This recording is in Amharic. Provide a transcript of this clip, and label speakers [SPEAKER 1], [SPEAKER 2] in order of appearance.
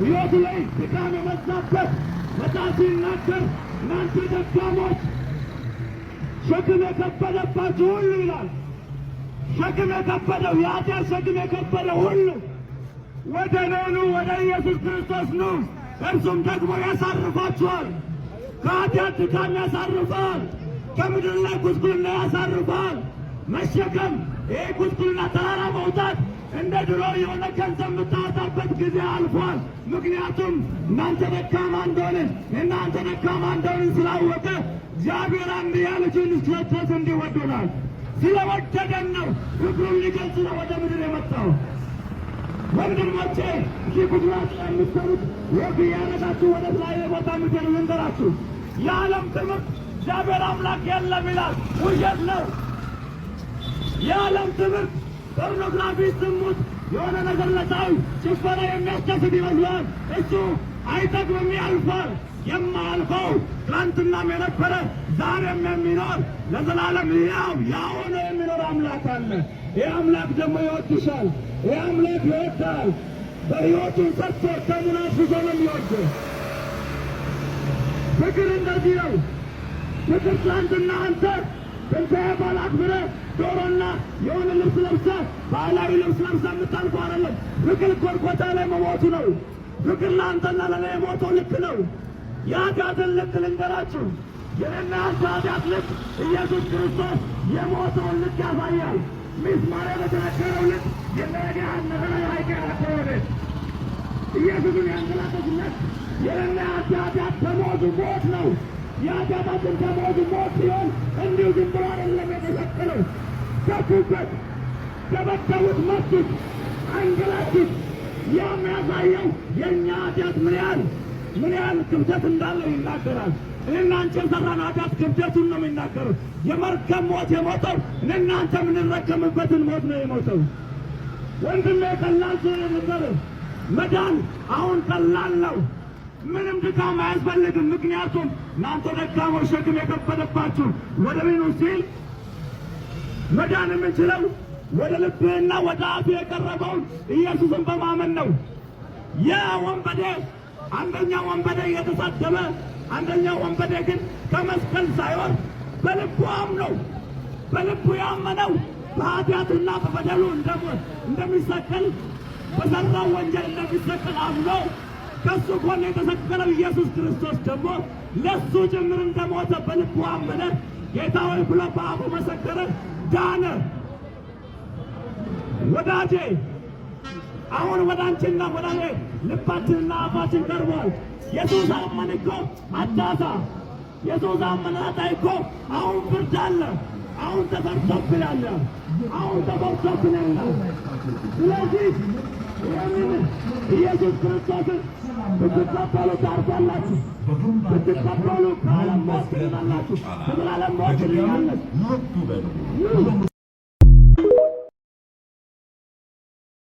[SPEAKER 1] ሕይወቱ ላይ ድካም የበዛበት መጽሐፍ ሲናገር እናንተ ደካሞች፣ ሸክም የከበደባችሁ ሁሉ ይላል። ሸክም የከበደው፣ የኃጢአት ሸክም የከበደው ሁሉ ወደ እኔ ኑ፣ ወደ ኢየሱስ ክርስቶስ ኑ፣ እርሱም ደግሞ ያሳርፋችኋል። ከኃጢአት ድካም ያሳርፋል። ከምድር ላይ ጉስቁልና ያሳርፋል። መሸከም፣ ይህ ጉስቁልና፣ ተራራ መውጣት፣ እንደ ድሮ የሆነ ገንዘብ የምታወጣበት ጊዜ አልፏል። ምክንያቱም እናንተ ደካማ እንደሆንን ስላወቀ እግዚአብሔር አንድያ ልጁን እስኪሰጥ እንዲህ ወዶናል። ስለወደደን ነው። ፍቅሩን ሊገልጽ ነው ወደ ምድር የመጣው። ወንድሞቼ፣ እዚህ ጉድላት የምትሰሩት፣ ወግ እያደረጋችሁ ወደ ተለያየ ቦታ የምትሄዱ ልንገራችሁ። የዓለም ትምህርት እግዚአብሔር አምላክ የለም ይላል። ውሸት ነው። የዓለም ትምህርት ፖርኖግራፊ፣ ዝሙት፣ የሆነ ነገር ለሳዊ ጭፈራ የሚያስደስት ይመስላል። እሱ አይጠቅምም፣ ያልፋል። የማያልፈው፣ ትናንትናም የነበረ፣ ዛሬም የሚኖር፣ ለዘላለም ያው ያው ሆኖ የሚኖር አምላክ አለ። ይህ አምላክ ደግሞ ይወድሻል። ይህ አምላክ ይወዳል። በሕይወቱን ሰጥቶ ደሙን አፍስሶ ነው የሚወድ። ፍቅር እንደዚህ ነው። ፍቅር ትናንትና አንተ ትንሣኤ በዓል አክብረህ ዶሮና የሆነ ልብስ ለብሰህ፣ ባህላዊ ልብስ ለብሰህ የምታልፈው አይደለም። ፍቅር ጎልጎታ ላይ መሞቱ ነው። ፍቅር ለአንተና ለእኔ የሞተው ልክ ነው። የኃጢአትን ልክ ልንገራችሁ። የእኔና ያንተ ኃጢአት ልክ ኢየሱስ ክርስቶስ የሞተውን ልክ ያሳያል። ሚስማር በተነከረው ልክ ኢየሱስን ያንገላተችለት የእኔና ያንተ ኃጢአት ደመወዙ ሞት ነው። የኃጢአታችን ደመወዙ ሞት ሲሆን እንዲሁ ዝም ብሎ አይደለም የተሰቀለው። ገፉበት፣ ደበደቡት፣ መቱት፣ አንገላቱት። ያ የሚያሳየው የእኛ ኃጢአት ምን ያህል ክብደት እንዳለው ይናገራል። እኔና አንቺ የሰራነው ኃጢአት ክብደቱን ነው የሚናገረው። የመርገም ሞት የሞተው እኔና አንተ የምንረገምበትን ሞት ነው የሞተው። ወንድሜ፣ ቀላል ነበር። መዳን አሁን ቀላል ነው። ምንም ድካም አያስፈልግም። ምክንያቱም እናንተ ደካሞች፣ ሸክም የከበደባችሁ ወደ እኔ ኑ ሲል መዳን የምንችለው ወደ ልብህና ወደ አፍህ የቀረበውን ኢየሱስን በማመን ነው። ያ ወንበዴ፣ አንደኛ ወንበዴ እየተሳደበ፣ አንደኛ ወንበዴ ግን ከመስቀል ሳይወርድ በልቡ አምኖ፣ በልቡ ያመነው በኃጢአቱና በበደሉ እንደሚሰቀል፣ በሠራው ወንጀል እንደሚሰቀል አምኖ ከሱ ጎን የተሰቀለው ኢየሱስ ክርስቶስ ደግሞ ለሱ ጭምር እንደሞተ በልቡ አመነ። ጌታ ሆይ ብሎ በአፉ መሰከረ፣ ዳነ። ወዳጄ፣ አሁን ወደ አንቺና ወደ እኔ ልባችንና አፋችን ቀርቧል። ኢየሱስ አመን እኮ አዳታ ኢየሱስ አመናታ እኮ አሁን ፍርድ አለ። አሁን ተፈርዶብናል። አሁን ተፈርዶብናል። ስለዚህ ይህንን ኢየሱስ ክርስቶስን ብትቀበሉ ታርፋላችሁ። ብትቀበሉ ከዓለም ሞት ትድናላችሁ። ከዘላለም ሞት ትድናለች።
[SPEAKER 2] ልብ በሉ።